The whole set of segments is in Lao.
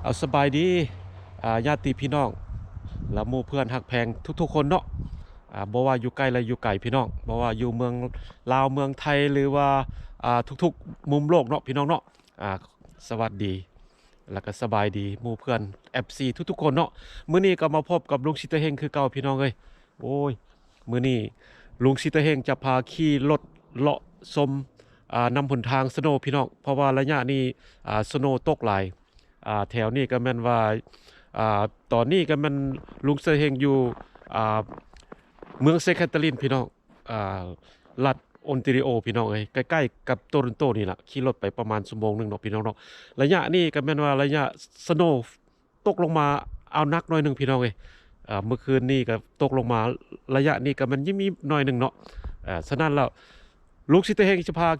ເອົາ ສະບາຍດີ ອາ ຍາດຕິພີ່ນ້ອງ ແລະ ໝູ່ເພື່ອນຮັກແພງທຸກໆຄົນເນາະ ອາ ບໍ່ວ່າຢູ່ໃກ້ ແລະ ຢູ່ໄກ ພີ່ນ້ອງ ບໍ່ວ່າຢູ່ເມືອງລາວ ເມືອງໄທ ຫຼືວ່າ ອາ ທຸກໆມຸມໂລກເນາະ ພີ່ນ້ອງເນາະ ອາ ສະຫວັດດີ ແລະ ກະສະບາຍດີໝູ່ເພື່ອນ ເອັຟຊີ ທຸກໆຄົນເນາະ. ມື້ນີ້ກໍມາພົບກັບລຸງສີຕາເຮງຄືເກົ່າ ພີ່ນ້ອງເອີຍ. ໂອ້ຍ ມື້ນີ້ລຸງສີຕາເຮງຈະພາຂີ່ລົດເລາະຊົມ ອາ ນຳຫົນທາງສະໂນ ພີ່ນ້ອງ ເພາະວ່າໄລຍະນີ້ ອາ ສະໂນຕົກຫຼາຍ ອາ ແຖວນີ້ກໍແມ່ນວ່າ ອາ ຕອນນີ້ກໍແມ່ນລຸງສີຕາເຮງຢູ່ ອາ ເມືອງເຊຄາຕາລິນ ພີ່ນ້ອງ ອາ ລັດອົນແທຣີໂອ ພີ່ນ້ອງເອີຍ ໃກ້ໆກັບໂຕຣອນໂຕນີ້ລະ ຂີ່ລົດໄປປະມານຊົ່ວໂມງໜຶ່ງເນາະ ພີ່ນ້ອງເນາະ. ໄລຍະນີ້ກໍແມ່ນວ່າໄລຍະສະໂນ ຕົກລົງມາເອົາໜັກໜ້ອຍໜຶ່ງ ພີ່ນ້ອງເອີຍ. ເອີ ເມື່ອຄືນນີ້ກໍຕົກລົງມາ ໄລຍະນີ້ກໍແມ່ນຍິ້ມໆໜ້ອຍໜຶ່ງເນາະ. ເອີ ສະນັ້ນແລ້ວ ລຸງສີຕາເຮງຈະພາ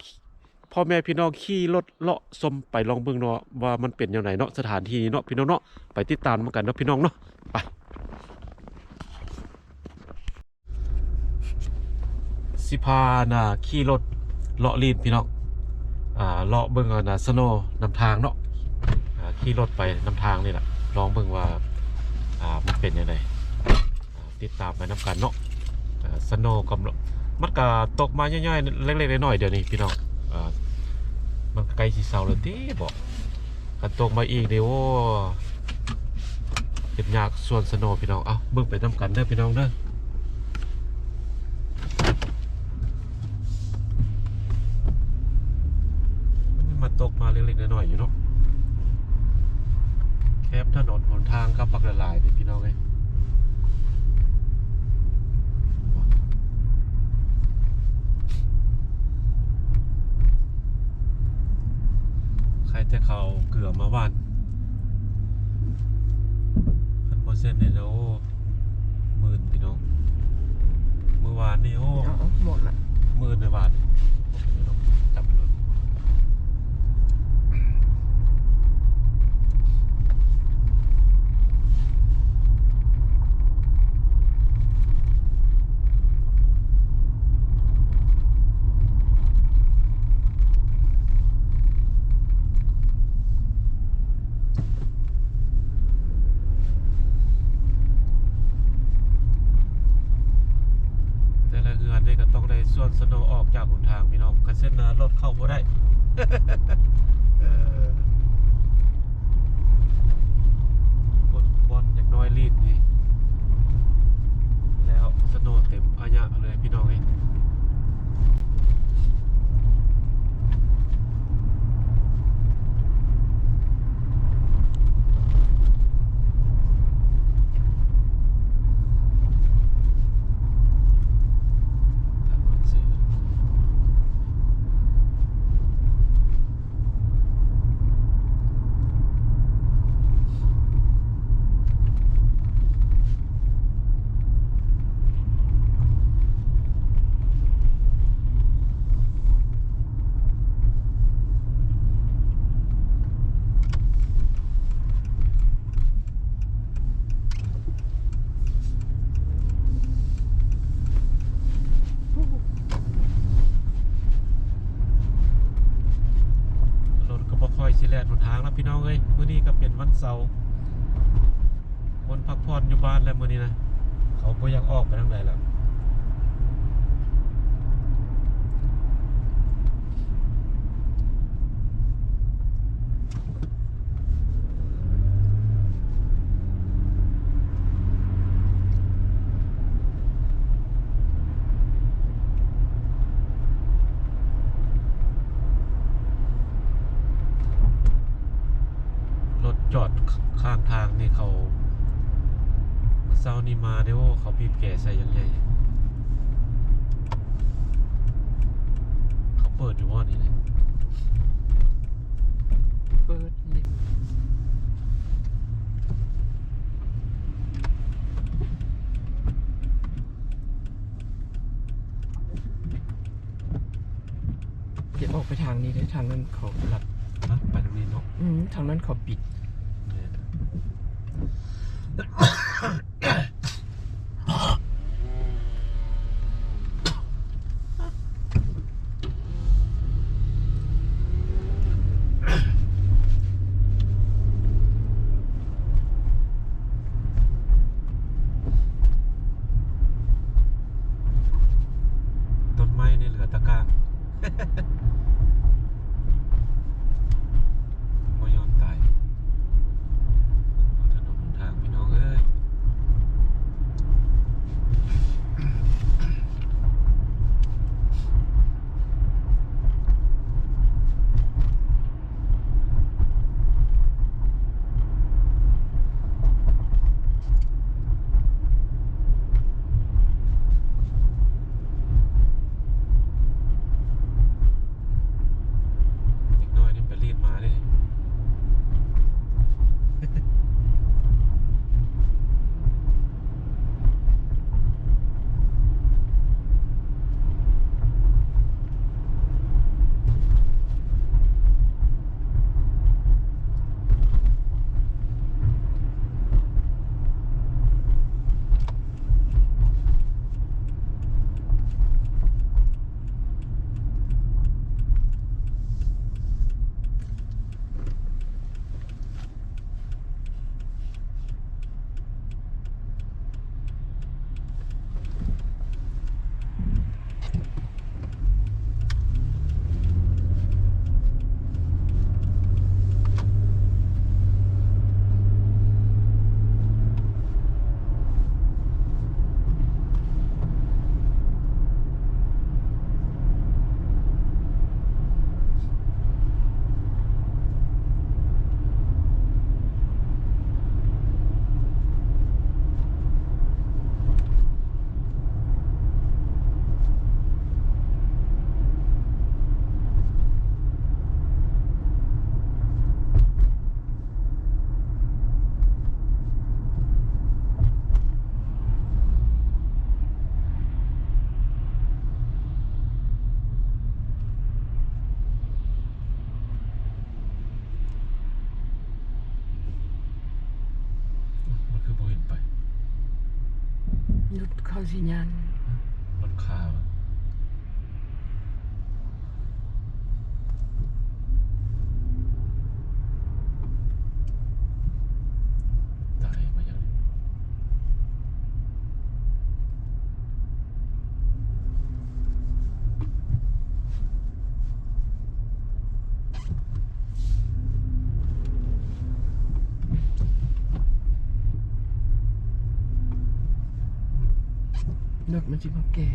ພໍ່ແມ່ພີ່ນ້ອງຂີ່ລົດເລາະຊົມໄປລອງເບິ່ງເນາະ ວ່າມັນເປັນແນວໃດເນາະ ສະຖານທີ່ນີ້ເນາະ ພີ່ນ້ອງເນາະ. ໄປຕິດຕາມນຳກັນເນາະ ພີ່ນ້ອງເນາະ ໄປ. ຊິພານະຂີ່ລົດເລາະລີ້ນພີ່ນ້ອງ ອ່າ ເລາະເບິ່ງອັນນະສະໂນນຳທາງເນາະ ອ່າ ຂີ່ລົດໄປນຳທາງນີ້ລະ ລອງເບິ່ງວ່າ ອ່າ ມັນເປັນຈັ່ງໃດ ອ່າ ຕິດຕາມໄປນຳກັນເນາະ. ອ່າ ສະໂນກໍ ມັນກະຕົກມາຍ່ອຍໆ ເລັກໆນ້ອຍໆ ດຽວນີ້ພີ່ນ້ອງ ອ່າ ມັນໃກ້ຊິເຊົາແລ້ວຕິເບາະ. ຄັນຕົກມາອີກນີ້ ໂອ້ ເຮັດຍາກສວນສະໂນພີ່ນ້ອງ. ເອົ້າ ເບິ່ງໄປນຳກັນເດີພີ່ນ້ອງເດີ. ມັນມາຕົກມາເລັກໆນ້ອຍໆຢູ່ເນາະ ແຄມຖະໜົນຫົນທາງກໍບັກຫຼາຍໆເດ້ພີ່ນ້ອງເອີຍ. ໃຄແຕ່ເຂົາເອົາເກືອມາຫວ່ານ ຄັນບໍ່ເຊັນນີ້ນະ ໂອ້ ໝື່ນພີ່ນ້ອງ. ມື້ວານນີ້ ໂອ້ ເອົາ ເອົາ ໝົດລະ ໝື່ນໃນວານນີ້. ແຕ່ລະເຮືອນນີ້ກໍຕ້ອງໄດ້ສວນສະໂນອອກຈາກຫົນທາງພີ່ນ້ອງ ຄັນເຊັ່ນນະລົດເຂົ້າບໍ່ໄດ້. ເອີ ຄົນບ່ອນຈັກໜ້ອຍລີດນີ້ ແລ້ວສະໂນເຕັມອາຍະເລີຍພີ່ນ້ອງເອີຍ. ລົດກໍບໍ່ຄ່ອຍຊິແລ່ນຫົນທາງແລ້ວພີ່ນ້ອງເອີຍ. ມື້ນີ້ກໍເປັນວັນເສົາ ຄົນພັກຜ່ອນຢູ່ບ້ານແລ້ວມື້ນີ້ນະ ເຂົາບໍ່ຢາກອອກໄປທາງໃດແລ້ວ. ລົດຈອດ ຂ້າງທາງນີ້ເຂົາ ເຊົ້ານີ້ມາເດ້ ໂອ້ ເຂົາບີບແກໃສ່ຢ່າງໃຫຍ່. ເຂົາເປີດຢູ່ບໍ່ນີ້? ເປີດນີ້ ຢ່າອອກໄປທາງນີ້ເດ້ ທາງນັ້ນເຂົາລັດ. ນະ ໄປທາງນີ້ເນາະ. ອືມ ທາງນັ້ນເຂົາປິດ. ແມ່ນ. ໂ ຊິຍ່າງ ລົດຄາວະ ຕາຍ ມາຍັງ ລົດມັນຊິມາແກ່.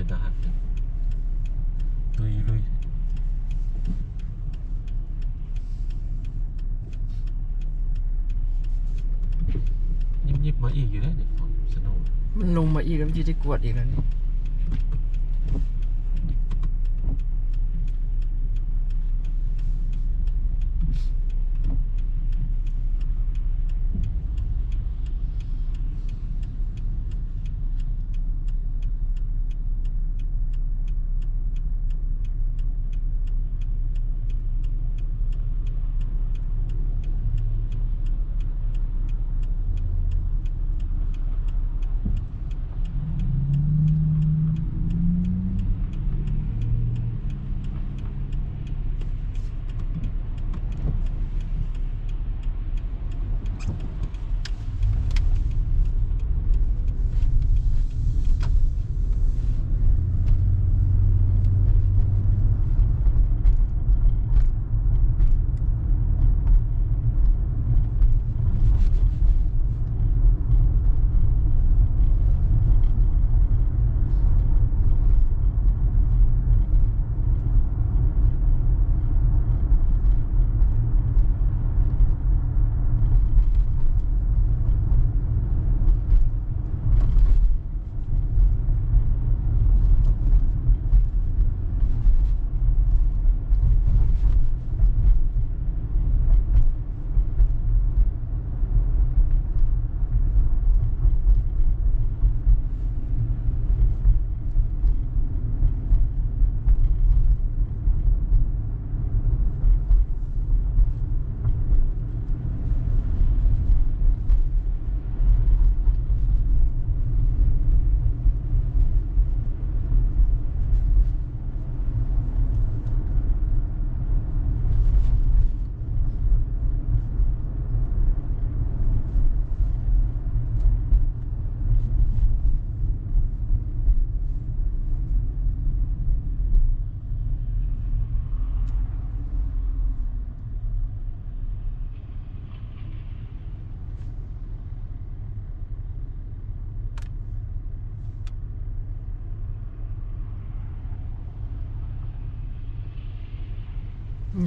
ເປັນຕາຮັກເນາະ ຕຸ້ຍລຸຍ. ຍິບໆມາອີກຢູ່ເດ້ນີ້ ສະໂນ ມັນລົງມາອີກແລ້ວ ມັນຊິໄດ້ກວດອີກແລ້ວນີ້.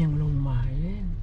ຍັງລົງມາອີກ. ເ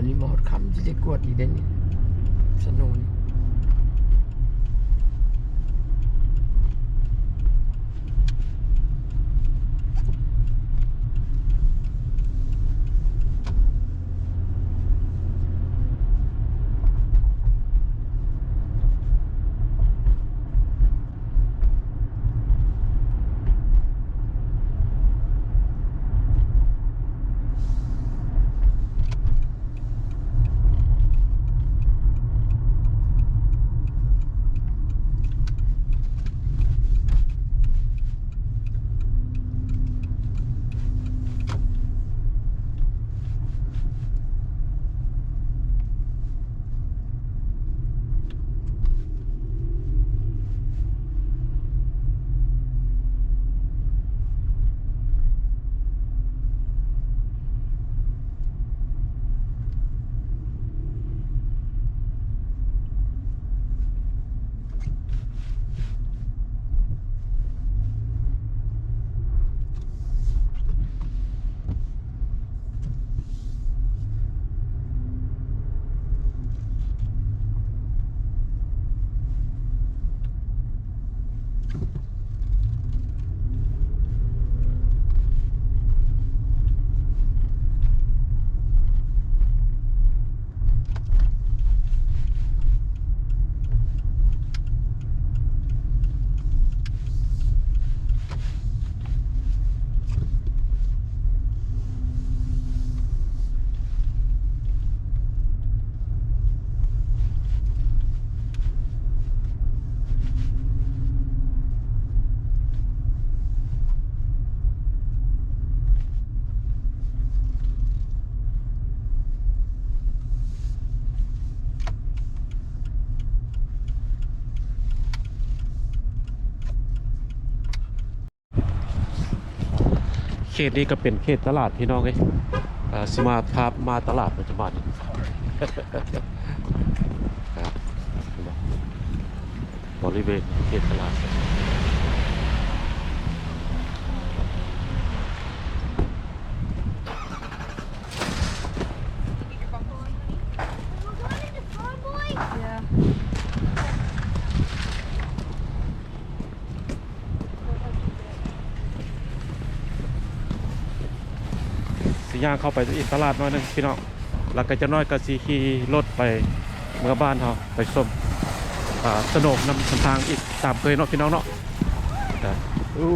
ນີ້ມາຮອດຄ່ຳຊິໄດ້ກວດອີກເດ້ນີ້ ສະໂນນີ້. ເຂດນີ້ກໍເປັນເຂດຕະຫຼາດພີ່ນ້ອງເອີຍ. ເອີ ຊິມາພາມາຕະຫຼາດປັດຈຸບັນ ບໍລິເວນເຂດຕະຫຼາດ. Yeah. ຊິຍ່າງເຂົ້າໄປອີກຕະຫຼາດໜ້ອຍໜຶ່ງພີ່ນ້ອງ ແລ້ວກໍຈັກໜ້ອຍກໍຊິຂີ່ລົດໄປເມືອບ້ານເຮົາ ໄປຊົມ ອ່າ ສະໂນນຳທາງອີກຕາມເຄີຍເນາະພີ່ນ້ອງເນາະ. ອ່າ ອູ້.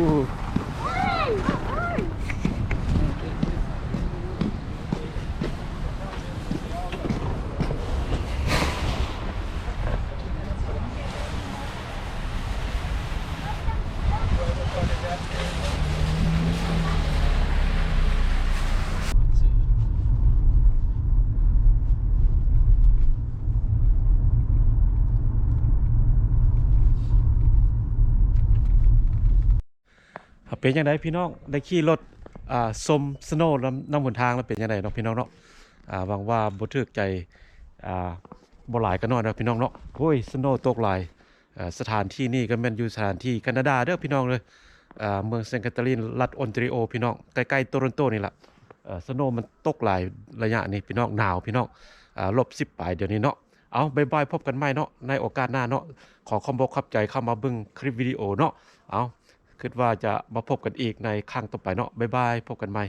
ເປັນຈັ່ງໃດພີ່ນ້ອງ ໄດ້ຂີ່ລົດ ອ່າ ຊົມສະໂນນຳ ນຳຫົນທາງແລ້ວ ເປັນຈັ່ງໃດເນາະພີ່ນ້ອງເນາະ? ອ່າ ຫວັງວ່າບໍ່ຖືກໃຈ ອ່າ ບໍ່ຫຼາຍກໍໜ້ອຍເນາະພີ່ນ້ອງເນາະ. ໂອ້ຍ ສະໂນຕົກຫຼາຍ. ເອີ ສະຖານທີ່ນີ້ກໍແມ່ນຢູ່ສະຖານທີ່ການາດາເດີພີ່ນ້ອງເດີ ເອີ ເມືອງເຊນຄາຕາລິນ ລັດອອນແທຣີໂອ ພີ່ນ້ອງ ໃກ້ໆໂຕຣອນໂຕນີ້ລະ. ເອີ ສະໂນມັນຕົກຫຼາຍໄລຍະນີ້ພີ່ນ້ອງ ໜາວພີ່ນ້ອງ ເອີ ລົບສິບປາຍດຽວນີ້ເນາະ. ເອົາ ບາຍບາຍ ພົບກັນໃໝ່ເນາະ ໃນໂອກາດໜ້າເນາະ. ຂໍຂອບອົກຂອບໃຈເຂົ້າມາເບິ່ງຄລິບວິດີໂອເນາະ. ເອົາ ຄິດວ່າຈະມາພົບກັນອີກໃນຄັ້ງຕໍ່ໄປເນາະ. ບາຍບາຍ ພົບກັນໃໝ່.